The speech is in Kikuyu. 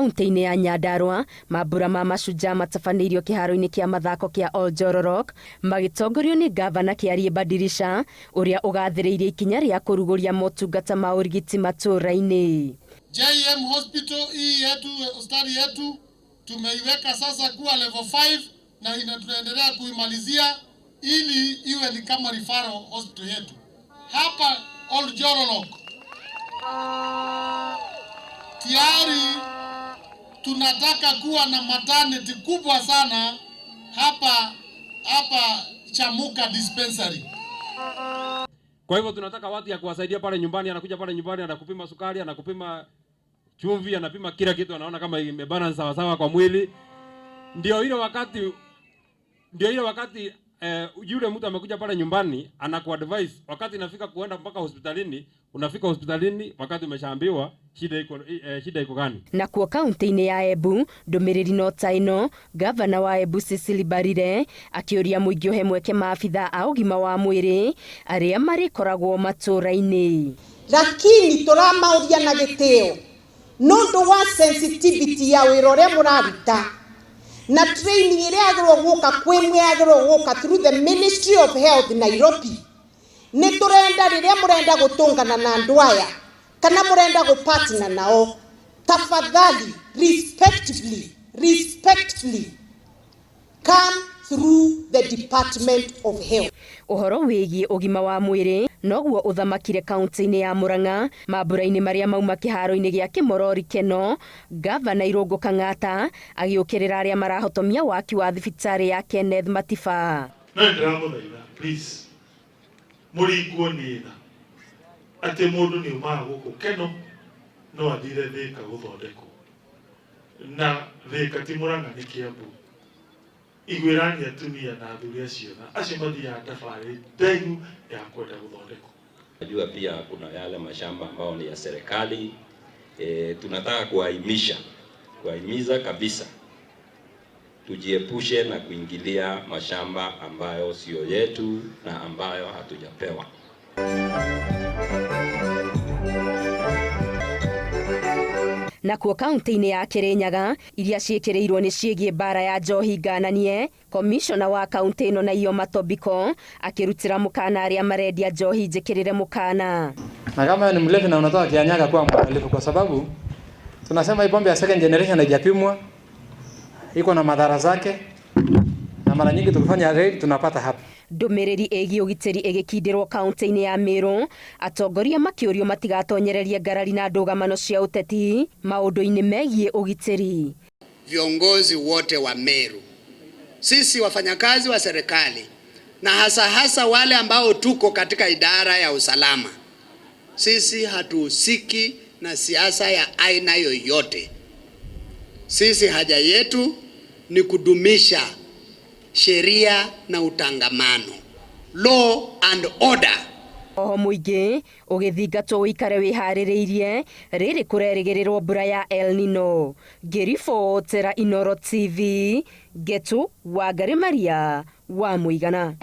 Kaunti-inĩ ya Nyandarua, mambura ma Mashujaa matabanĩirio kĩharo-inĩ kĩa mathako kĩa Oljororok magĩtongorio nĩ ngavana Kĩarie Badirisha ũrĩa ũgathĩrĩirie ikinya rĩa kũrugũria motungata ma ũrigiti matũũra-inĩ. JM Hospital hii yetu, hospitali yetu tumeiweka sasa kuwa level 5 na ina tunaendelea kuimalizia ili iwe ni kama referral hospital yetu hapa Oljororok. Tayari tunataka kuwa na maternity kubwa sana hapa hapa Chamuka dispensary. Kwa hivyo tunataka watu ya kuwasaidia pale nyumbani, anakuja pale nyumbani anakupima sukari, anakupima chumvi, anapima kila kitu, anaona kama imebalance sawa sawa kwa mwili. Ndio ile wakati yule mtu amekuja pale nyumbani anakuadvise, wakati inafika kuenda mpaka hospitalini, unafika hospitalini wakati umeshaambiwa shida iko gani. Nakuo kaunti-inĩ ya Embu ndũmĩrĩri no ta ĩno, gavana wa Embu Cecily Mbarire akĩũria mũingĩ ũhe mweke maabitha a ũgima wa mwĩrĩ arĩa marĩkoragwo matũũra-inĩ. Lakini tũramauria na gĩtĩo nũndũ wa sensitivity ya wĩra ũrĩa mũraruta na training ĩrĩa yagĩrĩirwo gũka kwĩ mwe, yagĩrĩirwo gũka through the Ministry of Health Nairobi. Nĩ tũrenda rĩrĩa mũrenda gũtũngana na andũ aya kana mũrenda gũpartner nao, tafadhali, respectively, respectfully come through the Department of Health. Ũhoro wĩgiĩ ũgima wa mwĩrĩ noguo ũthamakire kaunti-inĩ ya Murang'a mambura-inĩ marĩa mauma kĩharo-inĩ gĩa Kĩmorori Keno, gavana Irũngũ Kang'ata agĩũkĩrĩra arĩa marahotomia waki wa thibitarĩ ya Kenneth Matiba. No ndĩramũthaitha, please, mũringwo nĩ tha atĩ mũndũ nĩ umaga gũkũ Keno no athire Thĩka gũthondekwo, na Thĩka ti Murang'a, nĩ Kiambu. Iguĩrani atumia na athuri acio na acio mathiaga thabarĩ ndaihu ya kwenda gũthondekwo. Najua pia kuna yale mashamba ambayo ni ya serikali. Tunataka kuwahimiza kabisa tujiepushe na kuingilia mashamba ambayo sio yetu na ambayo hatujapewa. Nakuo kaunti-inĩ ya Kirinyaga iria ciĩkĩrĩirwo nĩ ciĩgiĩ mbara ya njohi ngananie, komishona wa kaunti ĩno Naiyo Matobiko akĩrutĩra mũkana arĩa marendia njohi njĩkĩrĩre mũkana. Na kama wewe ni mlevi na unatoka Kianyaga, kuwa mwangalifu, kwa sababu tunasema hii pombe ya second generation haijapimwa, iko na madhara zake, na mara nyingi tukifanya raid tunapata hapa. Ndũmĩrĩri ĩgiĩ ũgitĩri ĩgĩkindĩrwo kaunti-inĩ ya Meru, atongoria makĩũrio matigatonyererie ngarari na ndũgamano cia ũteti maũndũ-inĩ megiĩ ũgitĩri. Viongozi wote wa Meru, sisi wafanyakazi wa serikali na hasa hasa wale ambao tuko katika idara ya usalama, sisi hatuhusiki na siasa ya aina yoyote. Sisi haja yetu ni kudumisha sheria na utangamano, law and order. Oho mũingĩ ũgĩthingatwo ũikare wĩharĩrĩirie rĩrĩ kũrerĩgĩrĩrwo mbura ya El Nino. Ngĩribotera Inooro TV, Ngetu Wangari Maria wa Mũigana.